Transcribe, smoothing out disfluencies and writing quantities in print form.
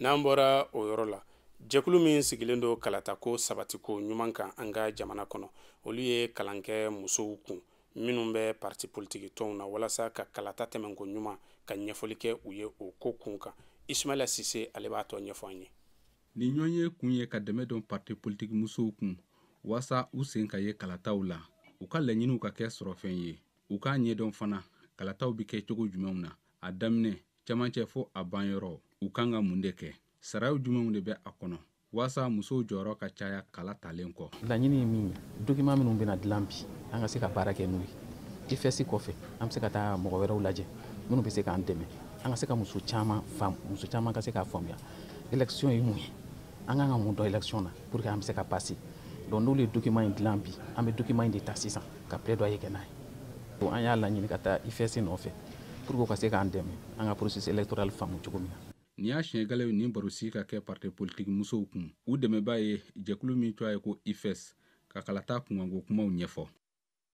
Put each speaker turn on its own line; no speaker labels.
N'an bɔra o yɔrɔ la, jɛkulu min sigilen don kalatako sabatiko ɲuman kan an ka jamana kɔnɔ, olu ye kalan kɛ musow kun minnu bɛ parti politiki tɔnw na, walasa ka kalata tɛmɛnko ɲuman ka ɲɛfɔli kɛ u ye o ko kun kan. Ismaila Sise, ale b'a tɔ ɲɛfɔ an ye.
Nin ɲɔgɔnye kun ye ka dɛmɛ don parti politiki musow kun waasa u sen ka ye kalataw la, u ka laɲiniw ka kɛ sɔrɔfɛn ye, u k'a ɲɛdɔn fana kalataw bɛ kɛ cogo jumɛnw na, a daminɛ, cɛmancɛ fo a banyɔrɔ, u kan ka mun de kɛ, saraw jumɛnw de bɛ a kɔnɔ, waasa musow jɔyɔrɔ ka caya kala talen kɔ.
Laɲini ye min ye, document minnu bɛna dilan bi, an ka se ka baara kɛ n'u ye. IFES kɔfɛ, an bɛ se ka taa mɔgɔ wɛrɛw lajɛ minnu bɛ se k'an dɛmɛ, an ka se ka muso caman faamu, muso caman ka se k'a faamuya élection ye mun ye, an kan ka mun dɔn élection na pour que an bɛ se ka passer. Donc n'olu ye document in dilan bi, an bɛ document in de ta sisan ka plaidoyer kɛ n'a ye. An y'a laɲini ka taa IFES nɔfɛ pour que u ka se k'an dɛmɛ an ka processus électoral faamu cogo min na.
Nin y'a siɲɛ gɛlɛn ye nin barosigi ka kɛ parti politiki musow kun. U dɛmɛbaa ye jɛkulu min tɔgɔ ye ko IFES, ka kalata kunkanko kumaw ɲɛfɔ.